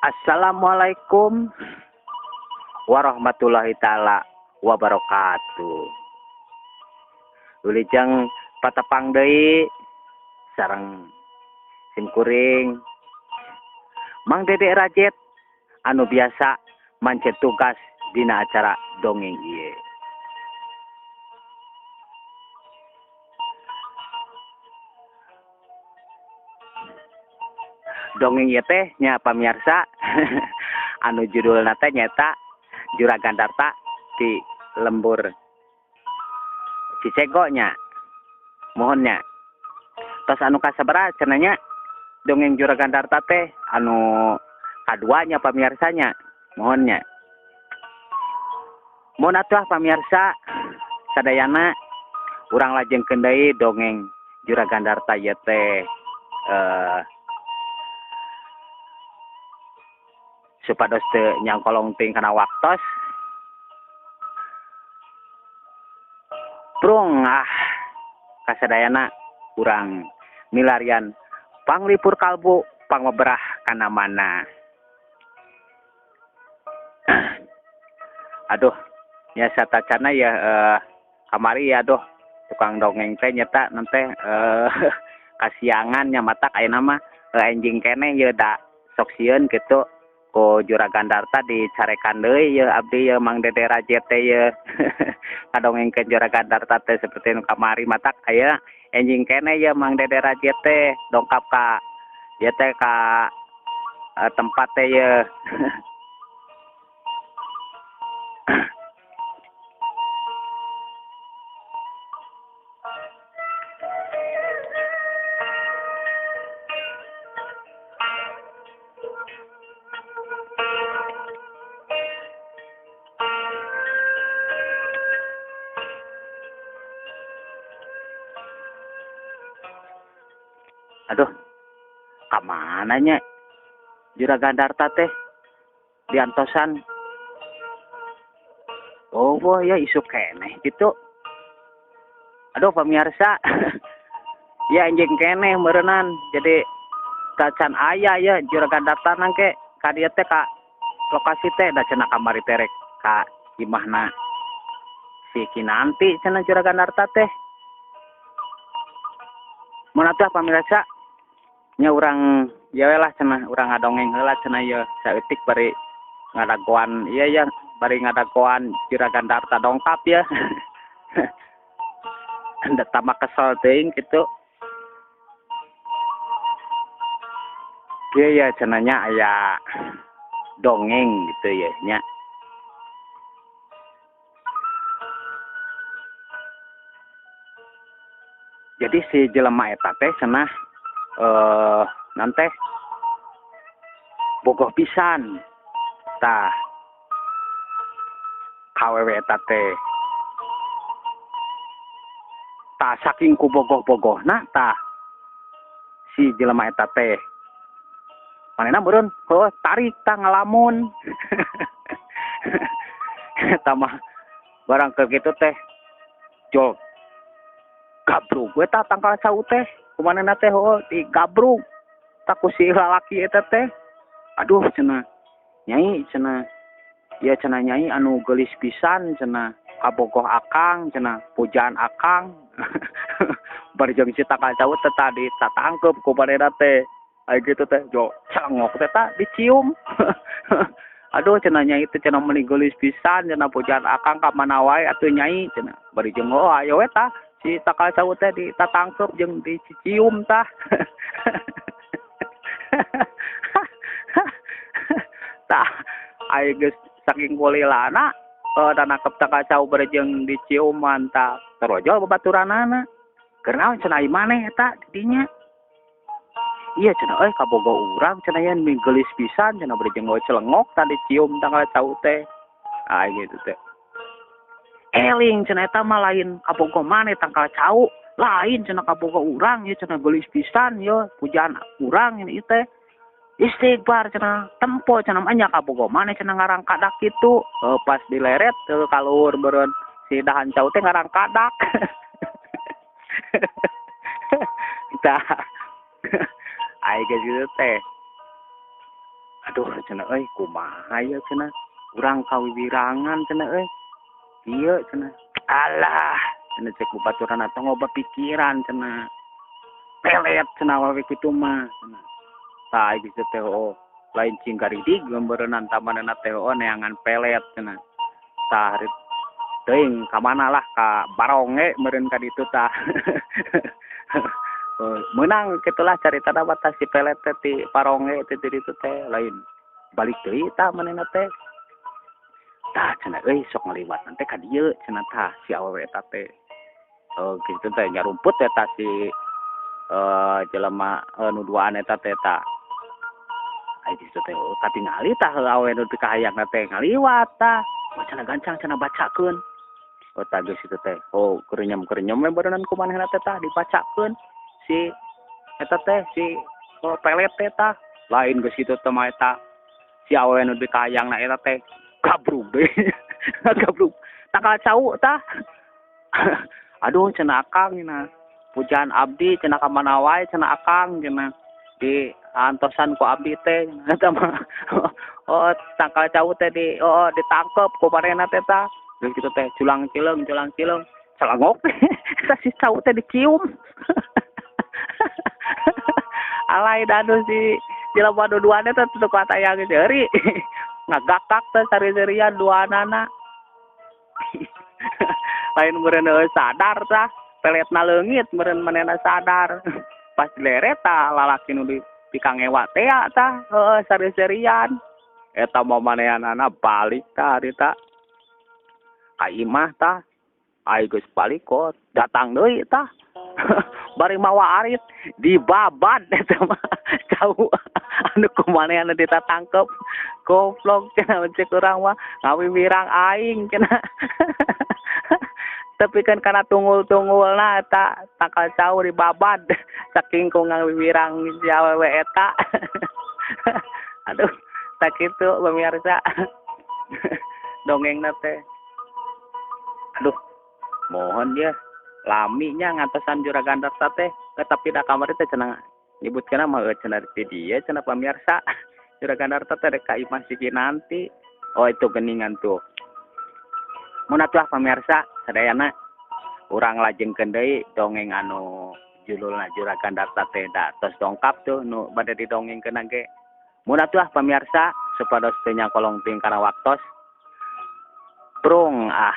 Assalamualaikum warahmatullahi taala wabarakatuh. Wilujeng patepang deui sareng simkuring Mang Dede Rajet anu biasa mancet tugas dina acara dongeng ieu. Dongeng ieu teh nya pamirsa anu judulna teh nyaeta Juragan Darta di Lembur Cicego nya. Mohon nya. Tos anu kasabaraha cenah nya dongeng Juragan Darta teh anu kaduanya pamirsanya. Mohon nya. Mohon atuh pamirsa sadayana urang lajengkeun deui dongeng Juragan Darta ieu teh supados teu nyangkolong teuing kana waktos. Prung ah kasadayana urang milarian panglipur kalbu pangmeberah kana mana. Aduh nya satacana ya kamari ya aduh tukang dongeng teh nyata nanteh kasiangan nya matak ayeuna mah enjing keneh ye da sok sieun kitu ku Juragan Darta dicarekan deui ye abdi ye Mang Dede Rajet teh ye kadongengkeun Juragan Darta teh seperti nu kamari matak aya enjing keneh ye Mang Dede Rajet teh dongkap ka ieu teh ka tempat teh ye. Aduh, kamananya Juragan Darta teh diantosan. Oh, boh ya isuk keneh gitu. Aduh pemirsa, ya anjing keneh meureunan. Jadi tacan aya ya Juragan Darta nangke ka dieu teh ka lokasi teh da cenah kamari teh rek ka imahna si Kinanti cenah Juragan Darta teh. Mun atuh pamirsa nya urang ieu we lah cenah urang ngadongeng heula cenah ieu saeutik bari ngadagoan ieu ya bari ngadagoan Juragan Darta dongkap ya. Da tambah kesel teuing kitu. Ieu ya cenah nya aya dongeng gitu ya nya. Jadi si jelema eta teh cenah nanteh bogoh pisan tah kawewe eta teh tah saking ku bogoh-bogohna tah si jelema eta teh manehna meureun heuh tarik tah ngalamun. Eta mah barang keur kitu teh jol gabrug we tah tangkal cau teh kumanehna teh heuh digabrug tah ku si lalaki eta teh. Aduh cenah nyai cenah ieu cenah nyai anu geulis pisan cenah kabogoh akang cenah pujaan akang. Bari jeung si tangkal cau teh tadi tatangkeup ku manehna teh aya kitu teh jo celengok teh tah dicium. Aduh cenah nyai teh cenah meuni geulis pisan cenah pujaan akang ka mana wae atuh nyai cenah bari jeung heuh ayo we tah si tangkal cau teh ditatangkeup jeung dicicium tah. Tah aya geus saking kulilana tanangkep tangkal cau bari jeung diciuman tah terojol babaturanana. Keur naon cenah ai maneh eta di dinya? Iya cenah euy kabogoh urang cenah yen migeulis pisan cenah bari jeung celengok tah dicium tangkal cau teh. Ah gitu teh. Eling cenah eta mah lain kabogoh maneh tangkal cau, lain cenah kabogoh urang ieu cenah geulis pisan ieu pujaan urang ini teh. Istighfar cenah tempo cenah mah nya kabogoh maneh cenah ngarangkadak kitu. Pas dileret teu kaluhur beureun si dahan cau teh ngarangkadak. Tah ai geus kitu teh. Aduh Aduh cenah euy kumaha ieu cenah urang kawiwirangan cenah euy ieu cenah alah cenah cek babaturan tong loba pikiran cenah pelet cenah awewe kitu mah cenah. Tah geus teh oh lain cing garidig gambareunana tamanana teh oh neangan pelet cenah. Tah teuing ka mana lah ka baronge meureun ka ditu tah. Meunang kitulah caritana mah tah si pelet teh ti baronge teh di ditu teh lain balik deui tah manehna teh. Tah cenah euy sok ngaliwat teh ka dieu cenah tah si awewe eta teh. Oh kitu teh nyarumput eta si jelema nu duaan eta teh tah. Ai kitu teh katingali tah awewe nu dikahayangna teh ngaliwat tah. Oh cenah gancang cenah bacakeun. Oh tah geus kitu teh. Oh kerenyem-kerenyem we bareunan ku manehna teh tah dibacakeun si eta teh si oh, pelet teh tah. Lain geus kitu teh mah eta si awewe nu dikahayangna eta teh gabrug deui. Gabrug. Tangkal cau tah. Aduh cenah akang cenah. Pujaan abdi cenah ka mana wae cenah akang cenah. Di antosan ku abdi teh eta mah. Oh tangkal cau teh di oh ditangkep ku manehna teh tah. Geus kitu teh culang cileung celengok teh. Eta si cau teh dicium. Alay danu si jelema nu duana teh teu katayang seuri. Ngagakak teh sari-sarian duanana. Lain meureun sadar tah, peletna leungit meureun manehna sadar. Pas dileret tah lalaki nu dikangewa teh tah, heueuh sari-sarian. Eta mah manehanana balik tah harita. Ka imah tah, ai geus balik kok datang deui tah. Bari mawa arit dibabad eta mah cau anu kumanehanna ditatangkep. Goblok cenah cek urang mah ngawiwirang aing cenah. Tapi kan kana tunggul-tunggulna eta tangkal cau dibabad saking ku ngawiwirang si awewe eta. Aduh sakitu pemirsa dongengna teh. Aduh mohon dia laminya ngatosan Juragan Darta teh, tapi da kamari teh cenah nyebutkeun mah cenah ti dieu cenah pamirsa. Juragan Darta teh rek ka imah si Kinanti. Oh itu geningan tuh. Mun atuh pamirsa sadayana urang lajengkeun deui dongeng anu jululna Juragan Darta teh da tos dongkap tuh nu bade didongengkeun ge. Mun atuh pamirsa supados teu nyakolong teuing kana waktos. Prung ah.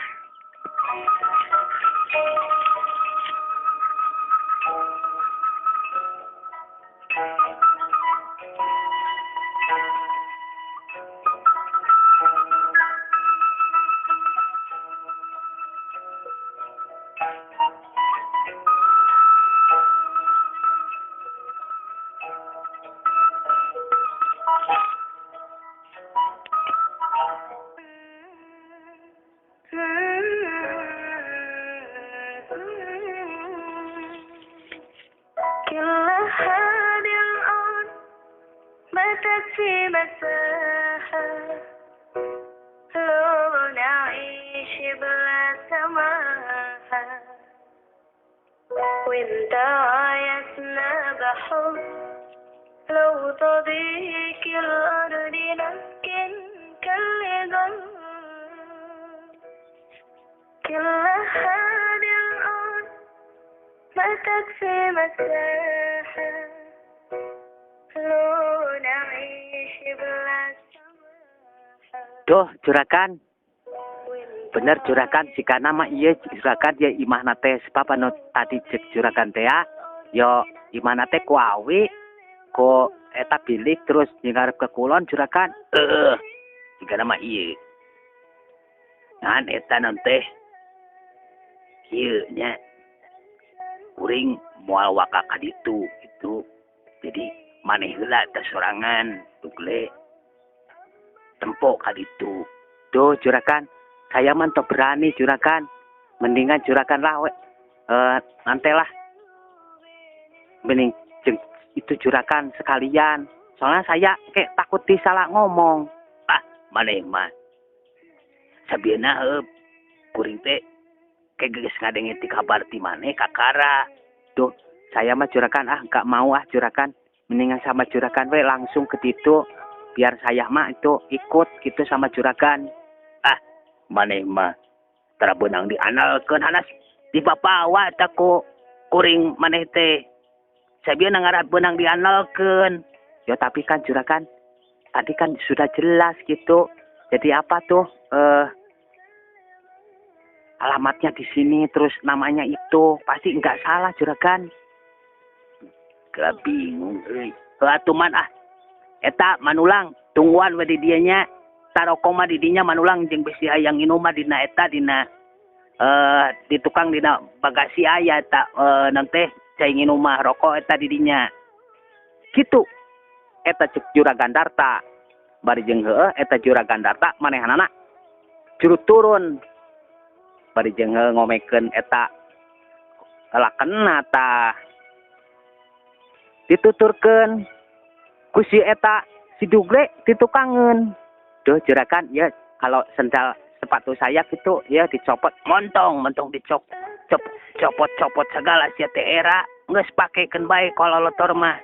وانت عايزنا بحب لو تضيق الأرض نسكن كالظل كل هذه الأرض ما تكفي مساحة لو نعيش بلا سماحة. Duh juragan, bener juragan jika nama iya juragan ya imahna teh sebab anu tadi cek juragan teh ya yo imahna teh ku awi ku eta bilik terus ngarep ke kulon juragan. Jika nama iya ngan eta non teh kieu nya kuring moal waka ka ditu gitu. Jadi maneh heula teh sorangan tugle tempo ka ditu. Duh juragan, saya mah teu berani juragan. Mendingan juragan lah we. Nanti lah. Mending itu juragan sekalian. Soalnya saya kayak takut disalah ngomong. Ah, maneh mah. Sabieuna heup kuring teh kayak geus ngadenge ti kabar ti maneh kakara. Duh, saya mah juragan ah enggak mau ah juragan. Mendingan sama juragan we langsung ke ditu. Biar saya mah itu ikut gitu sama juragan. Ah, maneh mah tara beunang diandalkeun hanas dibabawa eta ku kuring maneh teh. Sabieuna ngarah beunang diandalkeun. Ya tapi kan juragan tadi kan sudah jelas gitu. Jadi apa tuh alamatnya di sini terus namanya itu pasti enggak salah juragan. Gak bingung euy. Heuh atuh man ah. Eta manulang tungguan we di dieu nya. Taroko mah di dinya manulang jeung bisi hayang nginum mah dina eta dina di tukang dina bagasi aya eta naon teh cai nginum mah rokok eta di dinya. Kitu eta cek juragan Darta. Bari jeung heueuh eta juragan Darta manehanana juru turun. Bari jeung heueuh ngomekeun eta lakenna tah. Dituturkeun ku si eta si Dugle ditukangeun. Duh juragan ya kalau sendal sepatu saya gitu ya dicopot montong montong dicop copot copot segala sia teh era geus pakekeun bae kololotor mah.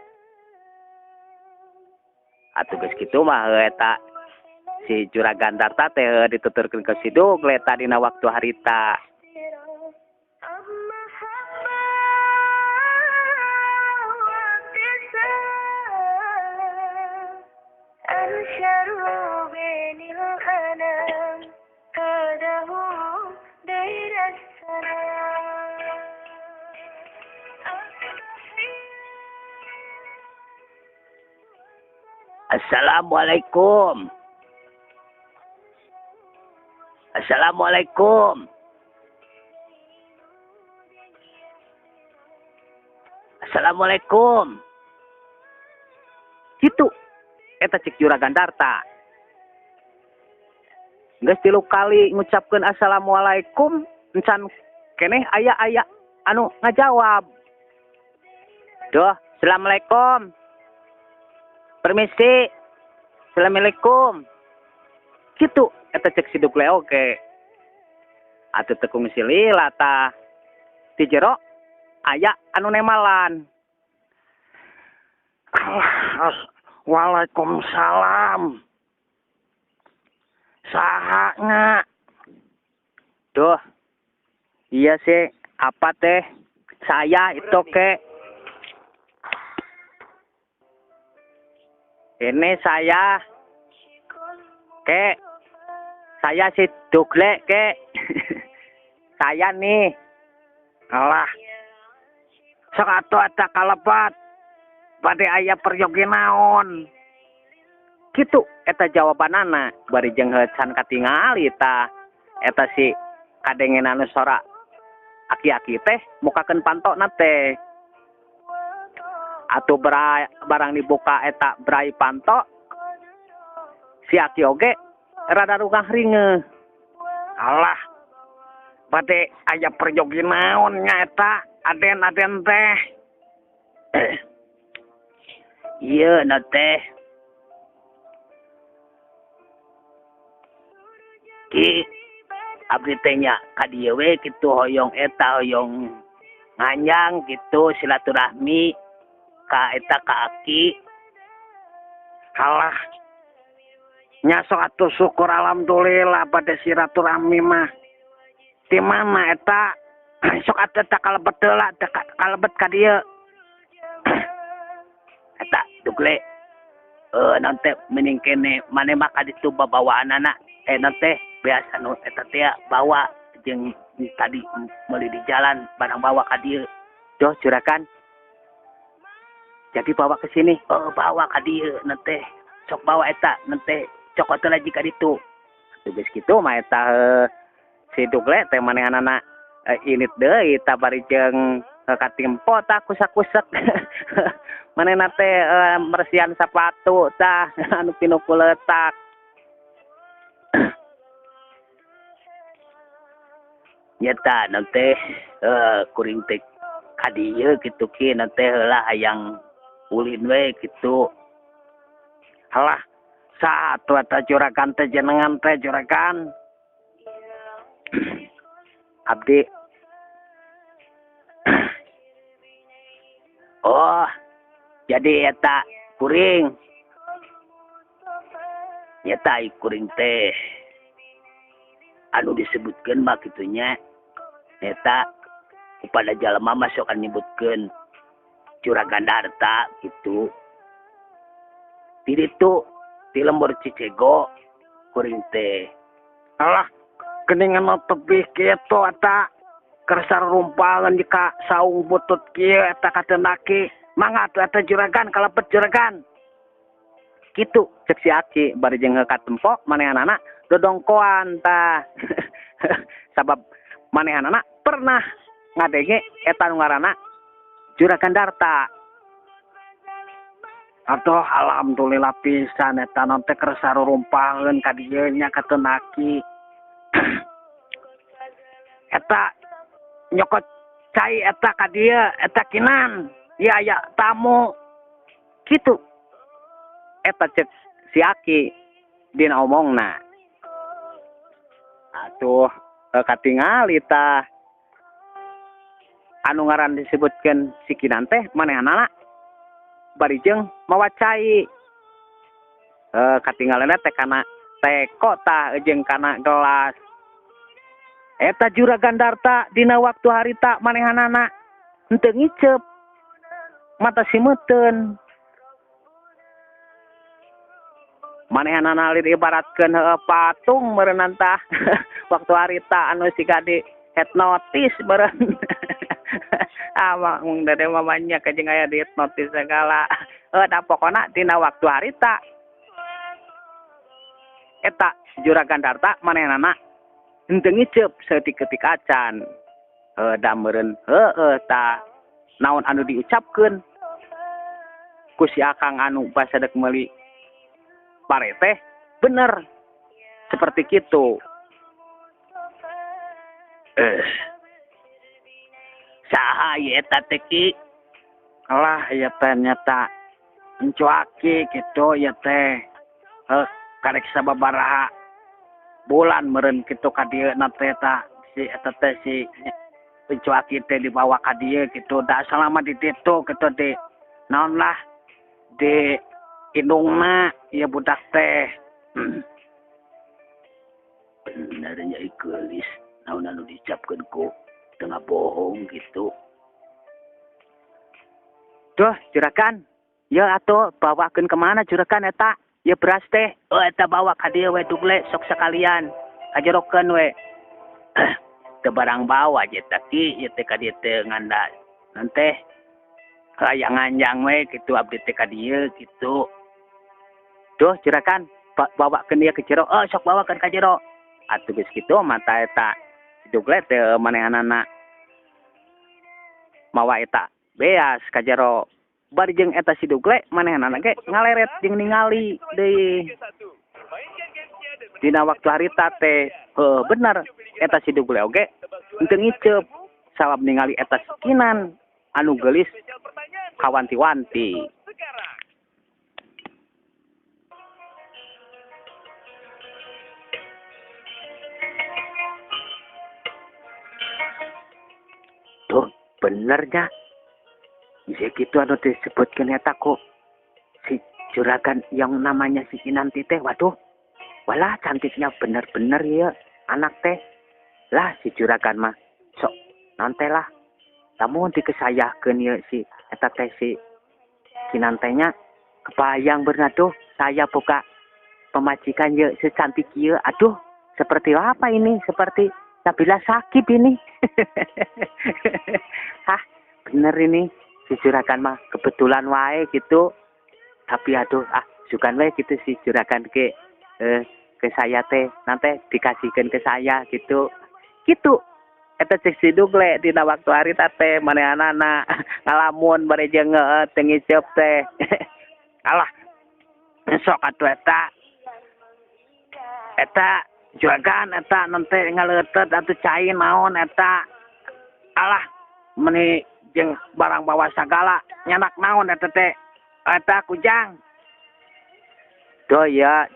Atuh geus kitu mah eta si juragan Darta teh dituturkeun ke si Dugle tadina waktu harita. Assalamualaikum. Assalamualaikum. Assalamualaikum. Kitu eta cek juragan Darta. Geus 3 kali ngucapkeun assalamualaikum encan keneh aya-aya anu ngajawab. Duh, assalamualaikum. Permisi. Assalamualaikum. Kitu eta cek si Dugle oge. Atuh teu kungsi lila tah. Di jero aya anu nemalan. Allah, waalaikumsalam. Saha nya? Duh. Iya sih, apa teh? Saya itu ke. Ini saya ke. Saya si Dugle ke. Saya nih. Alah. Sok atuh eta kalebat. Bade aya peryogi naon? Kitu eta jawabanana bari jeung can katingali tah. Eta si kadengenan anu sora aki-aki teh mukakeun pantona teh. Atuh barang dibuka eta brai panto si aki oge rada rugah ringeuh. Alah. Bade aya peryogi naon nya eta aden-aden teh. Ieu na teh. Ki abdi teh nya ka dieu we kitu hoyong eta hoyong nganjang kitu silaturahmi ka eta ka aki. Halah. Nya sok atuh syukur alhamdulillah bade silaturahmi mah. Di mana eta sok atuh eta kalebet heula kalebet ka dieu. Eta Dugle naon teh mending kene maneh mah ka ditu babawaanana naon teh biasa nu eta teh bawa jeung tadi meuli di jalan barang bawa ka dieu. Duh juragan. Jadi bawa ke sini. Oh, bawa ka dieu naon teh sok bawa eta naon teh cokot lagi ka ditu. Atuh geus kitu mah eta si Dugle teh manehanana init deui tah bari jeung katimpo tah kusak-kusek. Manehna teh bersihan sepatu tah anu pinuh kuletak. Nyata naon teh kuring teh ka dieu kitu ki naon teh heula hayang ulin we kitu. Halah, saha atuh eta juragan teh jenengan teh juragan? Abdi. Oh, jadi eta kuring. Nyata kuring teh anu disebutkeun mah kitu nya nyata kepada jalma mah sok nyebutkeun Juragan Darta gitu. Di ditu di lembur Cicego kuring teh. Alah geningan tebih kitu eta kersar rumpalan jika saung butut kieu eta katenaki mangga atuh eta juragan kalebet juragan. Kitu cek si Aki bari jeung katempo manehanana dodongkoan tah. Sabab manehanana pernah ngadenge eta nu ngaranna Juragan Darta. Aduh alhamdulillah pisan eta non teh kersa rumpaheun ka dieu nya katenaki. Eta nyokot cai eta ka dieu eta kinan ieu aya tamu. Kitu eta cek si Aki dina omongna. Atuh katingali tah anu ngaran disebutkeun si Kinan teh manehanana bari jeung mawa cai. Katinggalana teh kana teko tah jeung kana gelas. Eta Juragan Darta dina waktu harita manehanana henteu ngiceup mata simeuteun. Manehanana lir ibaratkeun patung meureunnan tah waktu harita anu siga di hipnotis meureun. Ah, mung dede mah banyak jeung aya di hipnotis segala. Da pokona dina waktu harita eta Juragan Darta manehanana henteu ngiceup saeutik-eutik acan. Da meureun heueuh tah naon anu diucapkeun ku si Akang anu basa dek meuli pare teh bener seperti kitu. Saha ieu eta teh ki? Alah ieu teh nyata encuaki kitu ieu teh. Heuh karek sababaraha bulan meureun kitu ka dieu na teh tah si eta teh si encuaki teh dibawa ka dieu kitu da salama di ditu kitu di naon lah di indungna ieu budak teh. Bener nya geulis naon anu diucapkeun ku tengah bohong gitu. Duh, juragan. Ya atuh bawakeun kemana juragan eta? Ya beras teh. Oh eta bawa ka dieu we dugle sok sekalian. Kajerokeun we. Teu barang bawa je teh ki ieu teh ka dieu teh nganda. Nanteh hayang nganjang we kitu abdi teh ka dieu kitu. Duh, juragan, bawakeun ieu ke jero. Oh sok bawakeun ka jero. Atuh geus kitu mata eta dugle teh manehanana mawa eta beas ka jero. Bari jeung eta si dugle manehanana ge ngaleret jeung ningali deui. Dina waktu harita teh heuh bener eta si dugle oge henteu ngiceup sabab ningali eta si Kinan anu geulis kawanti-wanti. Tuh benernya bisa gitu anu disebutkan eta kok si juragan yang namanya si Kinanti teh. Waduh, walah cantiknya bener-bener ya anak teh. Lah si juragan mah sok nanti lah lamun dikesayahkeun ieu si eta teh si Kinantenya kebayang bener tuh saya buka pemajikan ye secantik ieu. Aduh, seperti apa ini? Seperti Nabila Sakib ini. Hah, bener ini si juragan mah kebetulan wae gitu. Tapi aduh, ah sugan wae gitu si juragan ke saya teh nanti dikasihkan ke saya gitu. Gitu. Eta cek si dugle dina waktu hari teh manehanana ngalamun bari jeung teu ngiceup teh. Alah, sok atuh eta. Eta juragan eta nanti ngaleuteut atuh cai naon eta. Alah, meni jeung barang bawa sagala nyanak naon eta teh. Eta kujang. Duh ya,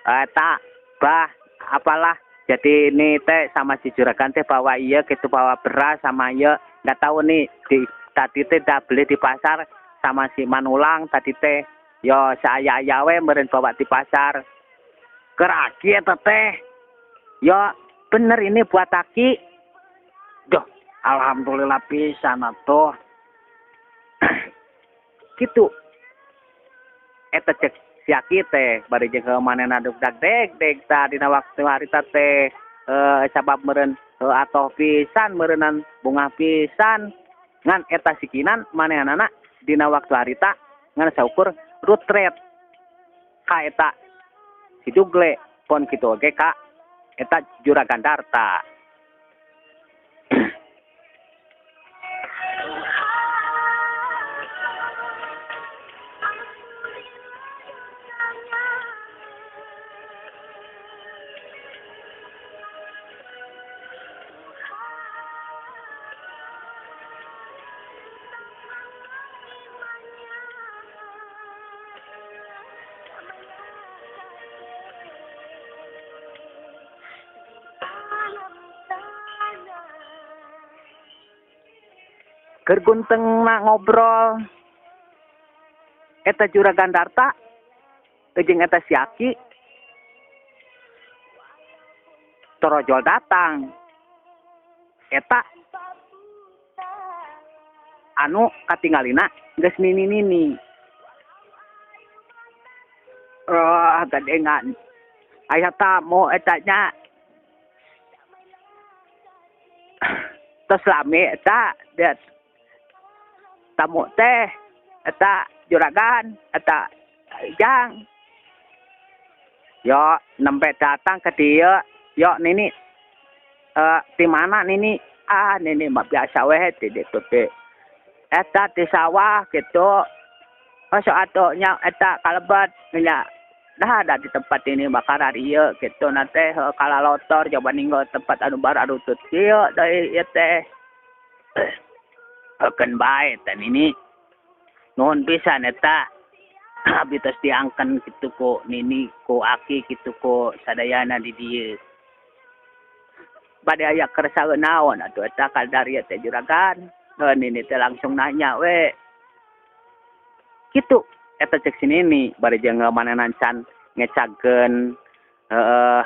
eta bah apalah. Jadi ini teh sama si juragan teh bawa iya gitu, bawa beras sama iya nggak tahu nih di, tadi teh dah beli di pasar sama si Manulang tadi teh yo saya ayawe meureun bawa di pasar. Keur aki eta teh. Ya bener ini buat aki. Duh, alhamdulillah pisan atuh. Kitu. Eta cek si aki teh bari jeung manehna dugdag deg deg tah dina waktu harita teh sabab meureun atoh pisan meureunnan bungah pisan ngan eta sikinan manehanana dina waktu harita ngan saukur rutret ka eta si Dugle pon kitu oge ka eta Juragan Darta. Keur guntengna ngobrol eta Juragan Darta jeung eta si aki torojol datang eta anu katingalina geus nini-nini. Oh, gadengan aya tamu eta nya tos lami eta tamu teh eta juragan eta jang yo nembe datang ke dia yo nini di mana nini ah nini mah biasa weh di ditu teh eta di sawah gitu masuk atuh nya eta kalebet nya dah ada di tempat ini bakar ieu gitu na teh kalalotor coba ninggal tempat anu baru arutut kieu deui ieu teh. Keun bae teh nini nuhun pisan eta abi tos diangken kitu ku nini ku aki kitu ku sadayana di dieu bade aya kersaeun naon atuh eta kadar ieu teh juragan. Heuh nini teh langsung nanya we kitu eta cek si nini bari jeung manehna can ngecagkeun heuh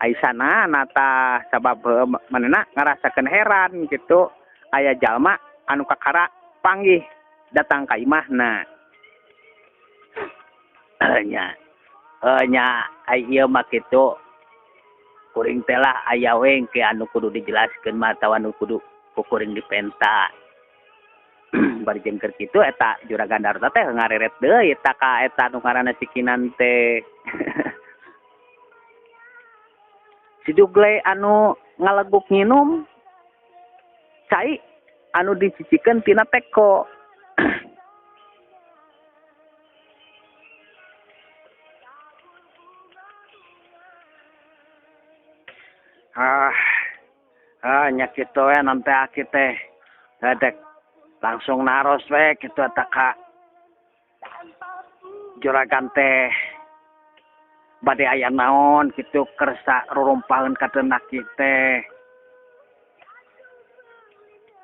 aisana nata sabab manehna ngarasakeun heran kitu aya jalma anu kakara panggih datang ka imahna. Nya nya ai ieu mah kitu kuring teh lah aya we ke anu kudu dijelaskeun mah atawa anu kudu ku kuring dipenta. Bari jeung keur kitu eta Juragan Darta teh ngareret deui eta ka eta anu ngaranna sikinan teh. Si Dugle anu ngaleguk nginum cai anu dicicikeun tina teko. Nya kitu we nanti aki teh dek langsung naros we kitu eta ka juragan teh bade aya naon kitu kersa rurumpaheun ka aki teh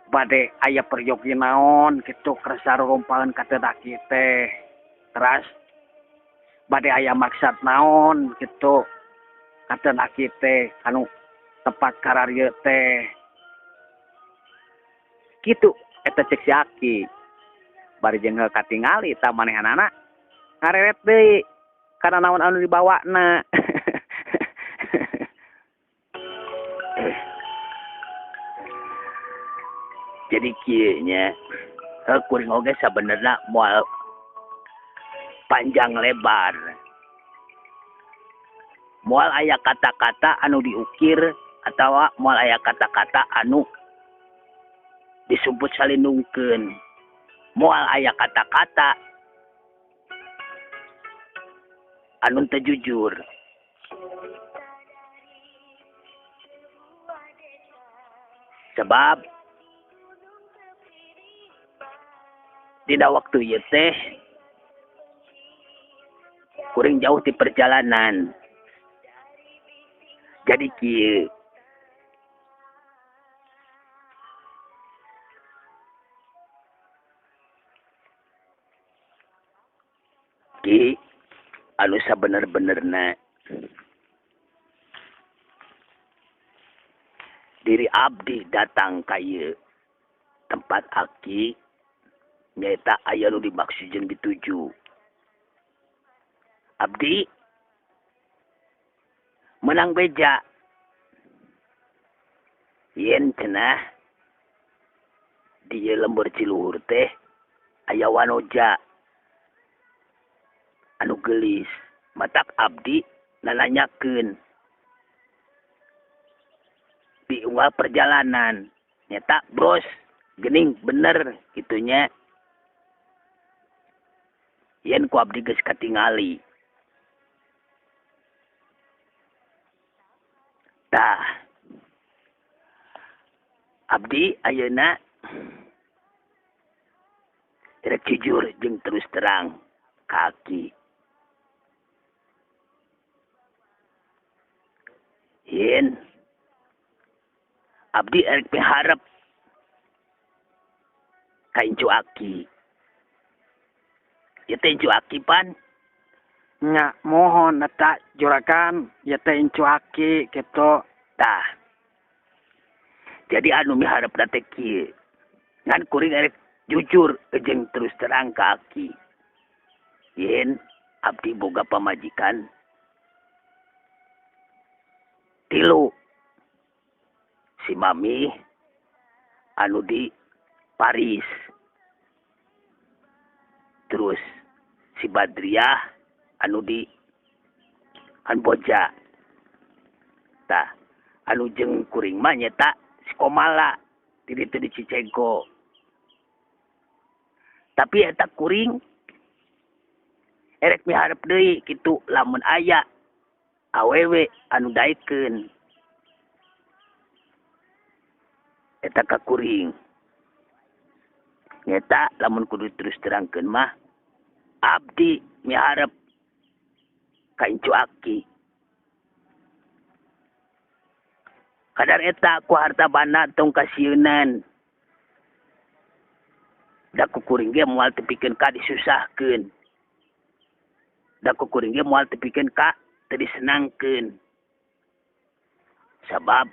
bade aya peryogi naon kitu kersa rurumpaheun ka aki teh teras bade aya maksad naon kitu ka aki teh anu tempat kararieu teh kitu eta cek si aki bari jeung katingali ta manehanana ngareret deui kana naon anu dibawana. Jadi kieu nya kuring oge sabenerna moal panjang lebar moal aya kata-kata anu diukir atawa moal aya kata-kata anu disumput salindungkeun moal aya kata-kata anu teu jujur. Sebab dina waktu ieu teh kuring jauh di perjalanan. Jadi kieu ki anu sabener-benerna Diri abdi datang ka ieu tempat aki nyaeta aya nu dimaksud jeung dituju. Abdi menang beja yen cenah di lembur Ciluhur teh aya wanoja anu geulis matak abdi nananyakeun di unggal perjalanan nyata bros gening bener kitunya yen ku abdi geus katingali. Tah abdi ayeuna rek jujur jeung terus terang ka aki. Yen abdi erek miharep ka incu aki. Ieu teh incu aki pan? Nya mohon eta juragan ieu teh incu aki kitu. Tah. Jadi anu miharepna teh kieu. Ngan kuring erek jujur jeung terus terang ka aki. Yen abdi boga pamajikan 3. Si mami anu di Paris. Terus si Badriah anu di Kamboja. Tah, anu jeung kuring mah nyeta si Komala di ditu di Cicengko. Tapi eta kuring erek miharep deui kitu lamun aya awewe anu daekeun eta ka kuring. Nyeta lamun kudu terus terangkeun mah abdi miharep ka incu aki. Kadar eta ku harta banda tong kasieunan. Da ku kuring ge moal tepikeun ka disusahkeun. Da ku kuring ge moal tepikeun ka teu disenangkeun. Sabab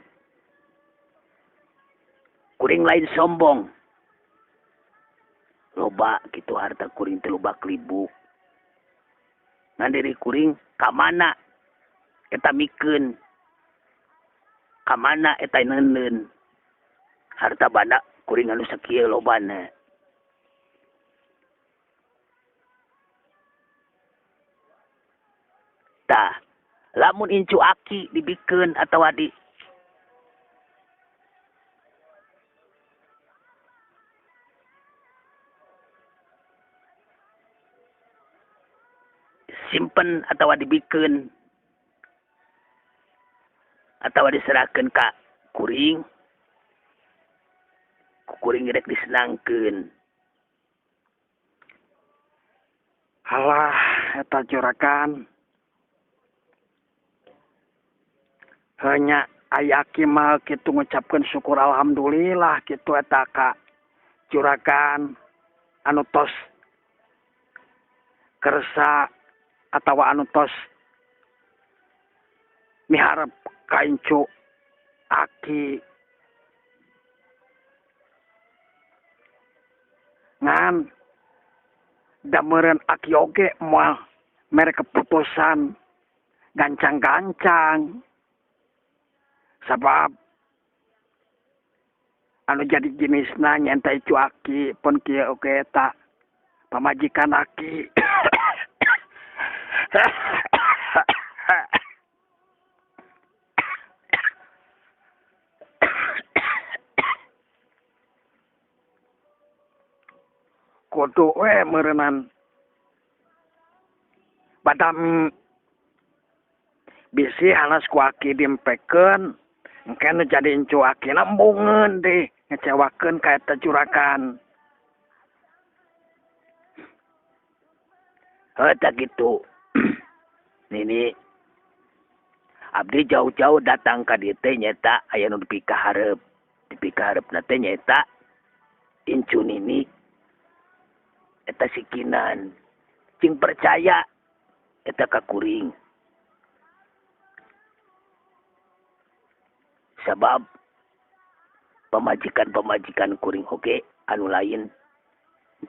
kuring lain sombong. Loba kitu harta kuring teh loba klibuk. Ngan diri kuring ka mana eta mikeun. Ka mana eta neuneun. Harta banda kuring anu sakieu lobana. Tah, lamun incu aki dibikeun atawa di simpen atawa dibikeun atawa diserahkeun ka kuring, ku kuring rek disenangkeun. Halah eta juragan. Hanya aya aki mah kitu ngucapkeun syukur alhamdulillah kitu eta ka juragan anu tos kersa atawa anu tos miharep ka incu aki. Ngan da meureun aki oge moal mere keputusan gancang-gancang. Sabab anu jadi jenisna nyenta incu aki pun kieu oge eta pamajikan aki. Kudu we meureunnan badami bisi hanas ku aki dimpekeun engke nu jadi incu akina embungeun deh ngecewakeun ka eta juragan. Heuh tah kitu. Nini abdi jauh-jauh datang ka dieu teh nyaeta aya nu dipikaharep. Dipikaharepna teh nyaeta incu nini eta sikinan cing percaya eta ka kuring. Sabab Pamajikan-pamajikan kuring oge anu lain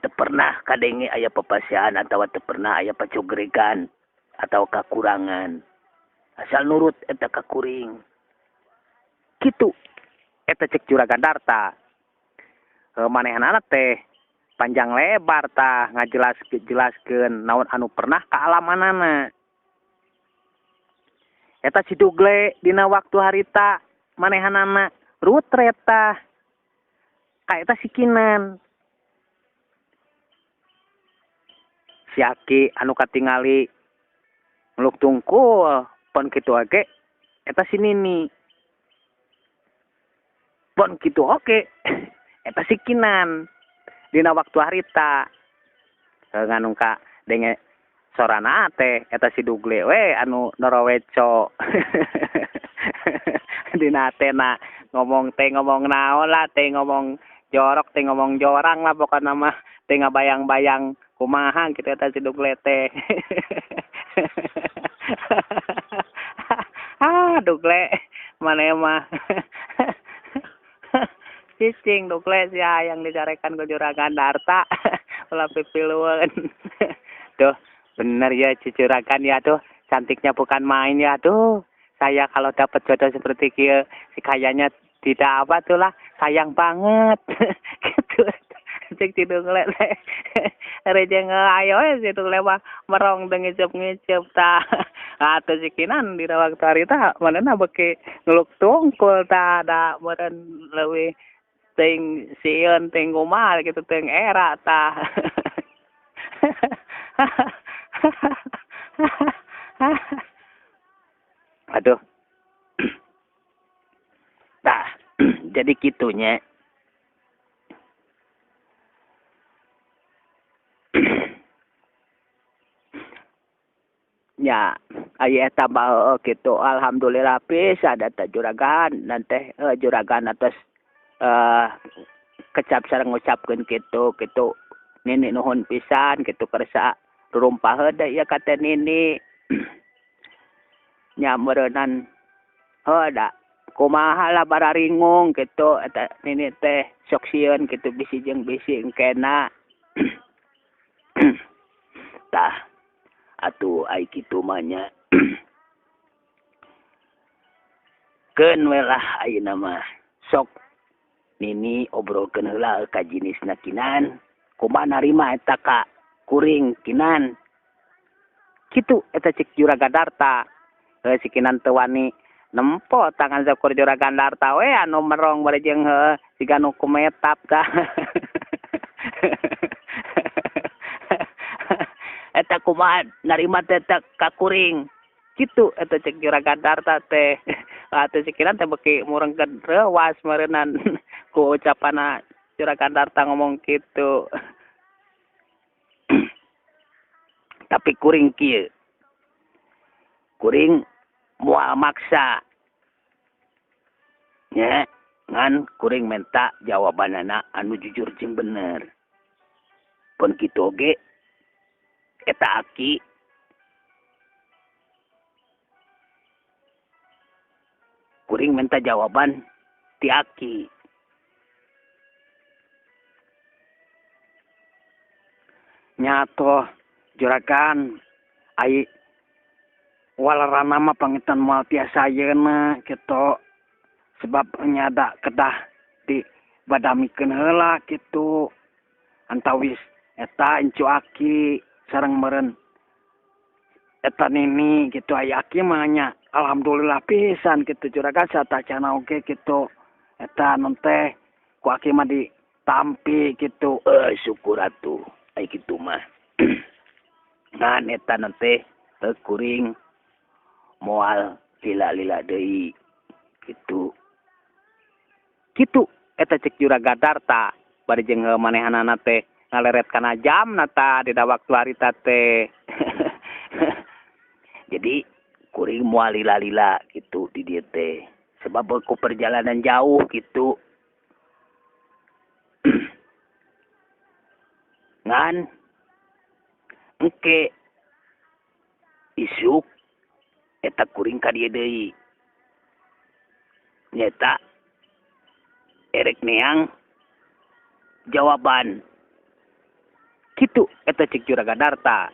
teu pernah kadenge aya papasihan atawa teu pernah aya pacogregan atau kakurangan. Asal nurut eta ka kuring. Kitu eta cek Juragan Darta. Manehanana teh panjang lebar tah ngajelaskeun naon anu pernah kaalamanana. Eta si Dugle dina waktu harita manehanana rutret tah ka eta si Kinan. Si Aki anu katingali meluk tungkul pon kitu oge eta si Nini. Pon kitu oge eta si Kinan dina waktu harita. Nganung ka denge sorana teh eta si Dugle we anu noroweco. Dina teh na ngomong teh ngomong naon lah, teh ngomong jorok, teh ngomong jorang lah pokona mah, teh ngabayang-bayang kumaha kitu eta si Dugle teh. Ah, Dugle maneh mah. Cicing Dugle sia yang dicarekan ku Juragan Darta. Ulah pipilueun. Tuh, bener ya juragan ya tuh, cantiknya bukan main ya tuh. Saya kalau dapat jodoh seperti kieu, si kayaknya tidak apa tuh lah, sayang banget. Gitu. Cek si Dugle teh. Rejeng ayo si Dugle mah merong teu ngiceup-ngiceup tah. Atuh si Kinan dina waktu harita manehna beuki ngeluk tungkul tah da meureun leuwih teuing sieun teuing kumaha kitu teuing era tah. Aduh. Tah, jadi kitunya. Ya, aya eta mah kitu alhamdulillah pisan eta juragan dan teh juragan atas kecap sareng ngucapkeun kitu kitu Nini nuhun pisan kitu kersa rurumpah deui ieu ka teh Nini. Nya meureunan heuh da kumaha lah bararingung kitu eta Nini teh sok sieun kitu bisi jeung bisi engkena. Tah atuh ai kitu mah nya. Keun we lah ayeuna mah sok Nini obrolkeun heula ka jinisna Kinan, kumaha narima eta ka kuring Kinan. Kitu eta cek Juragan Darta. Heuh si Kinan teu wani nempo tangan sakur Juragan Darta we anu merong bari jeung heuh siga nu kumetap tah. Eta kumaha narima teh ka kuring. Kitu eta cek Juragan Darta teh. Atuh si Kinan teh beuki murengkeun reuwas meureunnan ku ucapanna Juragan Darta ngomong kitu. Tapi kuring kieu. Kuring moal maksa. Nya, ngan kuring menta jawabanana anu jujur jeung bener. Pun kitu oge eta aki kuring minta jawaban ti aki. Nyato juragan ai walarana mah pangitan moal tiasa ayeuna kitu sebab nyada kedah di badamikeun heula kitu antawis eta incu aki sareng meureun eta Nini kitu aya aki mah nya alhamdulillah pisan kitu juragan satacana oge kitu eta non teh ku aki mah ditampi kitu. Syukur atuh ai kitu mah. Ngan eta non teh kuring moal lila-lila deui kitu. Kitu eta cek Juragan Darta bari jeung manehanana teh ngaleret kana jamna tah dina waktu harita teh. Jadi kuring moal lila-lila gitu di dieu teh sebab ku perjalanan jauh gitu. Ngan engke isuk eta kuring ka dieu deui. Nyeta Erek neang jawaban kitu eta cek Juragan Darta.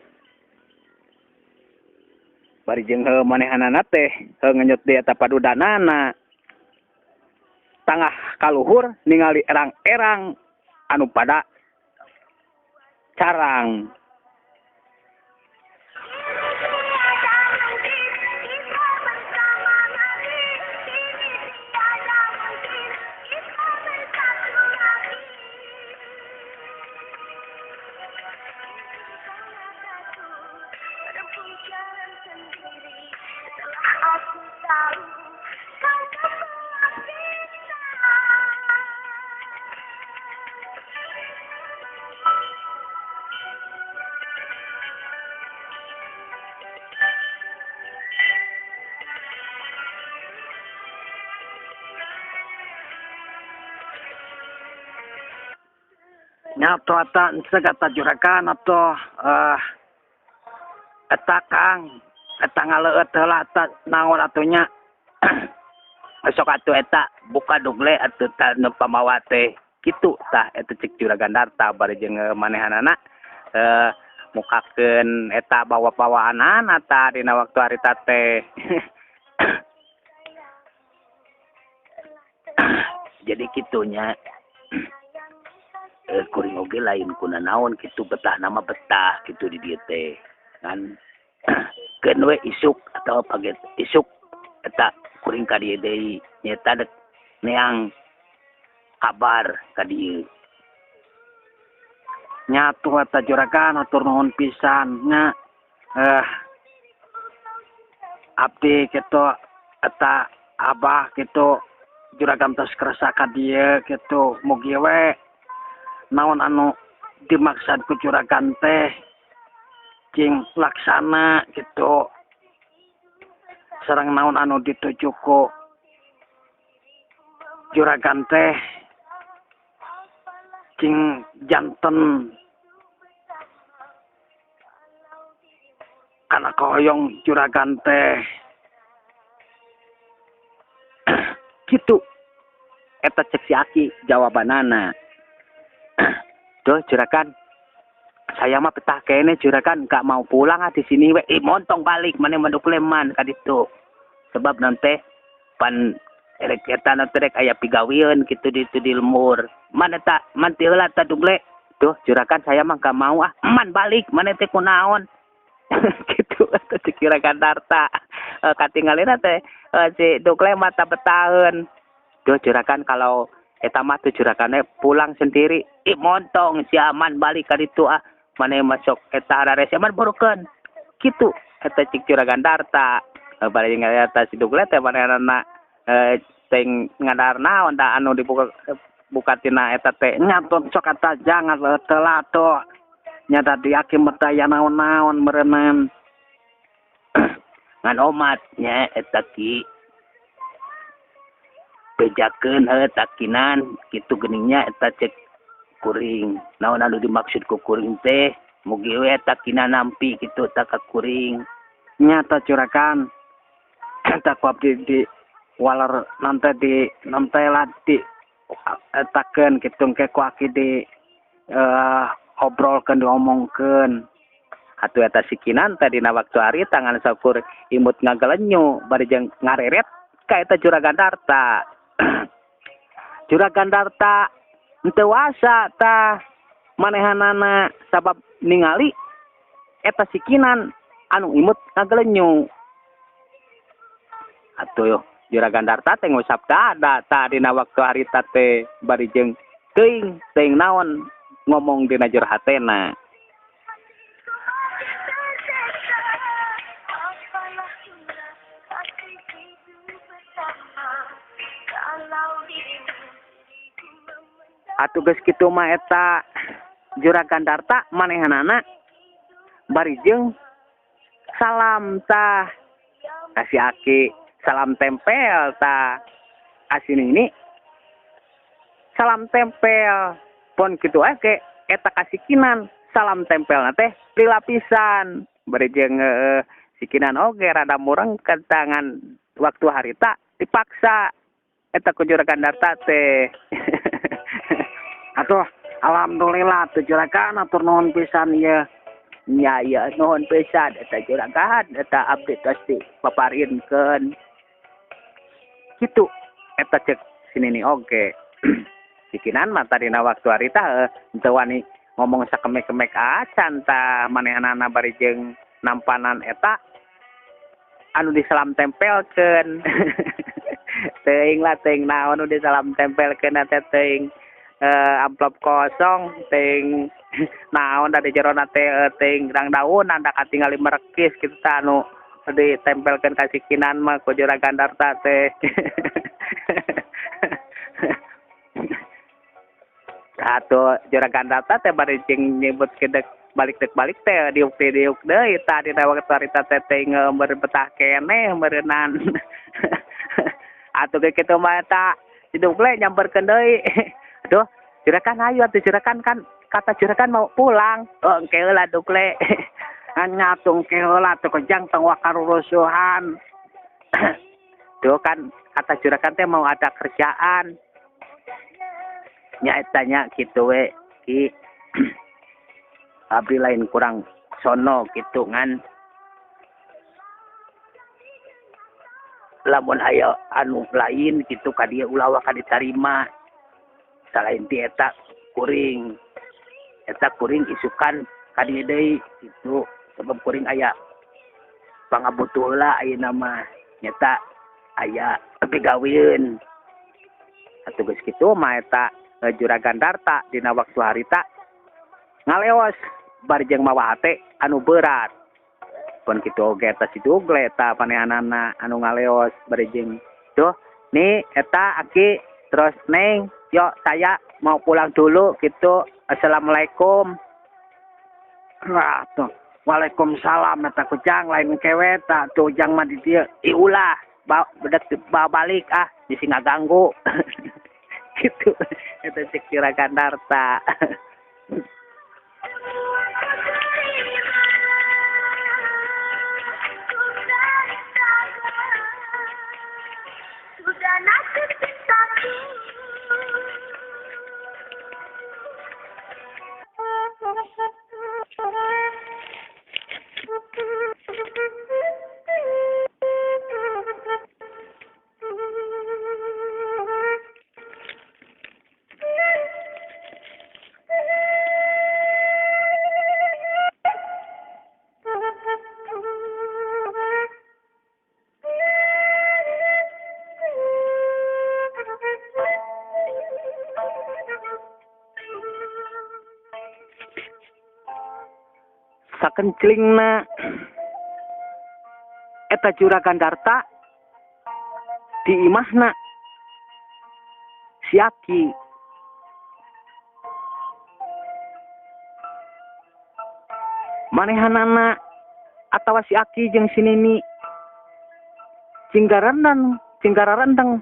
Bari jeung heuh manehanana teh heuh ngenyot deui eta padudanana. Tangah kaluhur ningali erang-erang anu pada carang. Nyato eta segata juragan atau eta Kang eta ngaleueut heula eta naon atunya. Sok atuh eta buka dugle atuh ta nu pamawa teh kitu tah eta cek Juragan Darta bari jeung manehanana mukakeun eta bawa-bawaanana tah dina waktu harita teh. Jadi kitunya. Kuring oge lain kuna naon kitu betah nama betah kitu di dieu teh kan keun we isuk atawa paget isuk eta kuring ka dieu deui nyaeta dek neang kabar ka dieu. Nyatu eta juragan atur nuhun pisan nya. Abdi kitu eta abah kitu juragan tos kersa ka dieu kitu mugi we naon anu dimaksad ku juragan teh cing laksana gitu sareng naon anu dituju ku juragan teh cing janten kana koyong juragan teh. Kitu eta cek si Aki jawabanana. Duh juragan, saya mah betah kene juragan, gak mau pulang ah di sini we. Montong balik maneh mah leman ka ditu. Sebab nanti pan erek eta nanti rek aya pigaweun kitu ditu di lembur. Man eta man ti heula ta dugle. Duh juragan saya mah gak mau ah. Man balik maneh teh kunaon. Kitu eta cek Juragan Darta. Katingalina teh si dugle mah ta betaheun. Duh juragan kalau eta mah tuh juragane pulang sendiri. Ih montong si aman balik ka ditu ah. Maneh masuk eta ararese aman burukeun. Kitu eta cik Juragan Darta. Bari eta si dugle teh manehna teh ngadar naon da anu dibuka buka tina eta teh. Nya sok eta jangan telat tuh. Nya da diakim teh naon-naon meureunnan. Ngan omat nya eta ki. Bejakeun heuh takinan kitu geuningnya eta cek kuring. Naon anu dimaksud ku kuring teh mugi we takinan nampi kitu ta ka kuring. Nya ta juragan eta ku abdi di waler nante di nante lah di etakeun kitu engke ku aki di obrolkeun diomongkeun. Atuh eta sikinan teh dina waktu ari tangan saukur imut ngagalenyu bari jeung ngareret ka eta Juragan Darta. Juragan Darta henteu wasa tah manehanana sabab ningali eta sikinan anu imut ngagalenyu. Atuh yo Juragan Darta teh ngusap dada tah dina waktu harita teh bari jeung teuing teuing naon ngomong dina jero hatena. Atuh geus kitu mah eta Juragan Darta manehanana bari jeung salam tah kasih aki salam tempel tah kasih nini salam tempel pon kitu ake eta kasikinan salam tempel teh dilapisan bari jeung sikinan oge rada mureng ke tangan waktu harita dipaksa. Eta ku Juragan Darta teh. Atuh alhamdulillah tuh juragan atur nuhun pisan ieu. Nya ieu nuhun pisan eta juragan eta abdi tos dipaparinkeun. Kitu eta cek si Nini oge. Bikinan mah tadina waktu harita henteu wani ngomong sakemek-kemek acan tah manehanana bari jeung nampanan eta anu disalam tempelkeun. Teuing lah teuing naon nu disalam tempelkeun teh teuing amplop kosong teuing naon da di jerona teh teuing rang daunan da katingali merekis kitu tah anu ditempelkeun ka sikinan mah ku Juragan Darta teh. Atuh Juragan Darta teh bari jeung nyebut kedek balik dek balik teh diuk diuk deui tah dina waktu harita teh teuing betah keneh meureunnan. Atuh ge kitu mah eta hidup le nyamperkeun deui. Aduh, juragan ayo atuh juragan kan kata juragan mau pulang. Oh, engke heula dukle. Nya atuh engke heula atuh kejang tong wakarurusuhan. Duh kan kata juragan teh mau ada kerjaan. Nya eta nya kitu we ki. Abdi lain kurang sono kitu ngan. Lamun aya anu lain kitu ka dieu ulah waka ditarima. Salain ti eta kuring. Eta kuring isukan ka dieu deui kitu sebab kuring aya pangabutuh heula ayeuna mah nyata aya pigaweun. Atuh geus kitu mah eta Juragan Darta dina waktu harita ngaleos bari jeung mawa hate anu berat. Pun kitu oge eta si Dugle eta panehanana anu ngaleos bari jeung tuh nih eta aki terus neng yo saya mau pulang dulu gitu assalamualaikum. Wah tuh waalaikumsalam eta kujang lain kewe ta tuh jang mah di dieu. Ih ulah bedek bawa balik ah bisi ngaganggu. Gitu eta cek Juragan Darta. Sakenclingna eta Juragan Darta di imahna si Aki. Manehanana atawa si Aki jeung si Nini cinggararendeng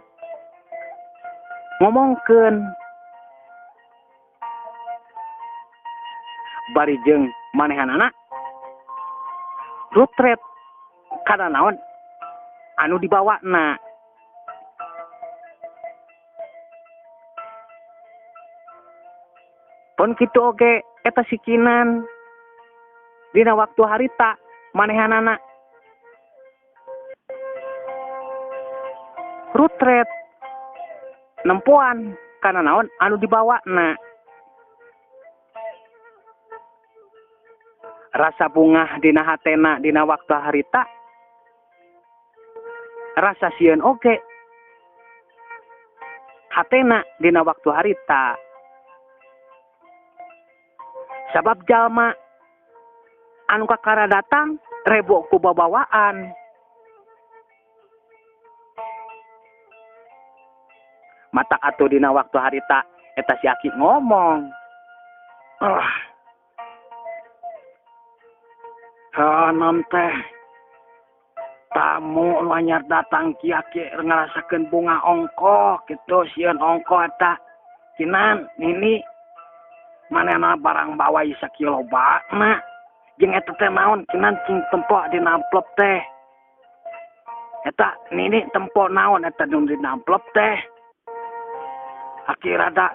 ngomongkeun bari jeung manehanana rutret kana naon anu dibawana. Pon kitu oge eta sikinan dina waktu harita manehanana rutret nempoan kana naon anu dibawana. Rasa bungah dina hatena dina waktu harita rasa sieun oge hatena dina waktu harita sabab jalma anu kakara datang rebo ku babawaan matak atuh dina waktu harita eta si Aki ngomong. Hanom teh tamu nu anyar datang ki Aki ngarasakeun bunga ongko kitu sieun ongko eta kinan nini manehna barang bawa sakilo bakna jeung eta teh naon kinan cing tempo dina amplop teh eta nini tempo naon eta nu dina amplop teh. Aki rada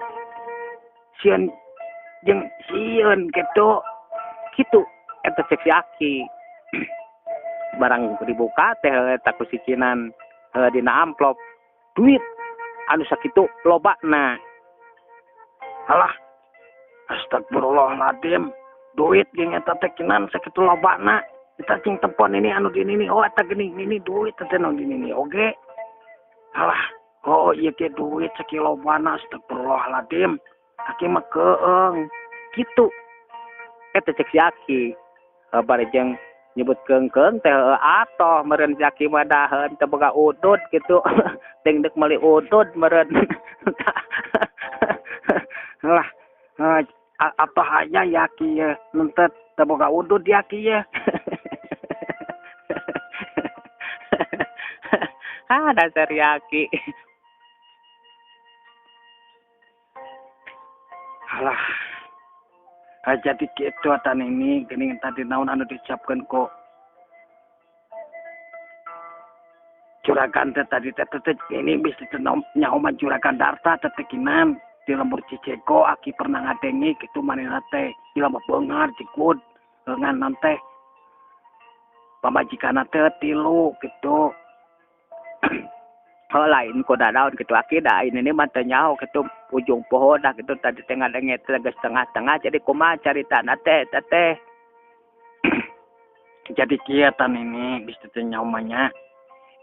sieun jeung sieun kitu. Kitu eta cek si Aki. Barang dibuka teh eta ku si Kinan dina amplop duit anu sakitu lobana. Alah, astagfirullahaladzim, duit jeung eta teh Kinan sakitu lobana. Eta cing tempon ini anu di nini, oh eta geuning nini duit teh nu di nini oge. Alah, oh ieu ge duit sakitu lobana, astagfirullahaladzim. Aki mah keung. Kitu eta cek si Aki. Bari jeung nyebut keung-keung teh atoh meureun si Aki mah daheun teu boga udud kitu. Teu deuk meuli udud meureun. Lah, atoh aya ya Aki ye, nu teu boga udud ya Aki ye. Ah, dasar Yaki. Alah. Jadi kitu atan ini geuning tadi naon anu diucapkeun ku juragan teh tadi teh teh ini bisa teu nyaho mah juragan Darta teh teh Kinan di lembur Cicego Aki pernah ngadengi kitu manehna teh jelema beunghar jikud ngan teh pamajikanna teh tilu kitu. Oh lain ku dadaun kitu Aki da ini mah teu nyaho kitu ujung poho dah kitu tadi teh ngadenge teh geus tengah-tengah jadi kumaha caritana teh eta teh. Jadi kieu tan ini geus teu nyaho mah nya.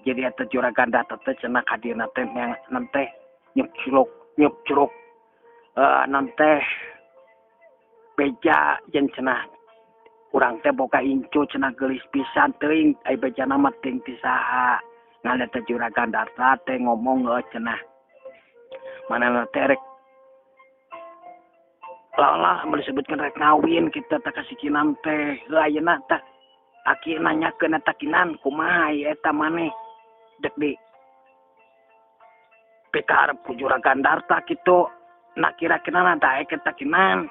Jadi eta juragan Darta teh cenah kadirna teh neangan teh nyuk curug nan teh beja jeung cenah urang teh boga incu cenah geulis pisan teuing ai bejana mah teuing ti saha. Ngan eta juragan Darta teh ngomong cenah manehna teh rek lah mun disebutkeun rek ngawin kitu teh ka si Kinan teh. Heuh ayeuna teh Aki nanyakeun eta Kinan kumaha ieu eta maneh dek di pikaharep ku juragan Darta kitu. Nah kira-kira na daek eta Kinan.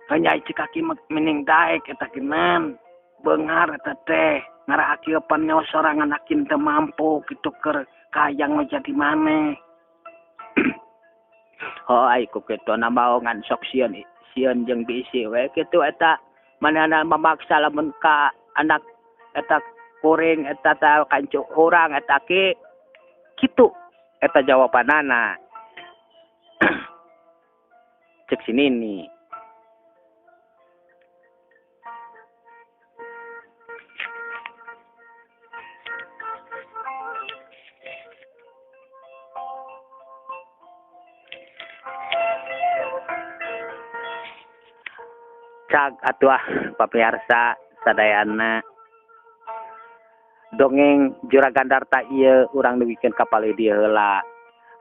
Hanya cek Aki mending daek eta Kinan. Beunghar eta teh ngarah Aki pan nyawa sorangan Aki teu mampu kitu keur kayang nu jadi maneh. Oh ai ku kitu na mao ngan sok sieun sieun jeung bisi we kitu eta manehna mamaksa lamun ka anak eta kuring eta ta kancu urang eta ki kitu eta jawabanana. Cek si Nini. Cag atuh pamirsa sadayana dongeng Juragan Darta ieu urang dugikeun ka palih dieu heula.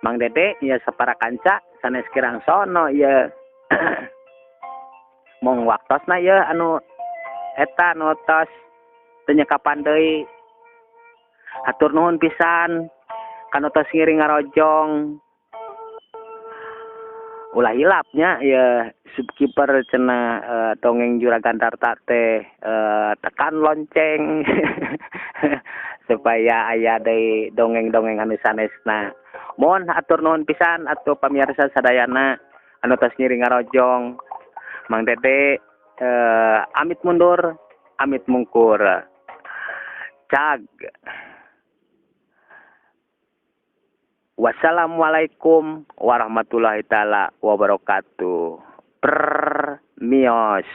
Mang Dede ieu sapara kanca sanes kirang sono ieu. Mong waktosna ieu anu eta nu tos teu nyekapan deui. Hatur nuhun pisan kanu tos ngiring ngarojong. Ulah hilapnya ya subscriber cenah dongeng Juragan Darta teh tekan lonceng supaya aya deui dongeng-dongeng anu sanesna. Mohon atur nuhun pisan atuh pamirsa sadayana anu tos ngiring ngarojong. Mang Dede amit mundur, amit mungkur. Cag. Wassalamualaikum warahmatullahi taala wabarakatuh. Permios.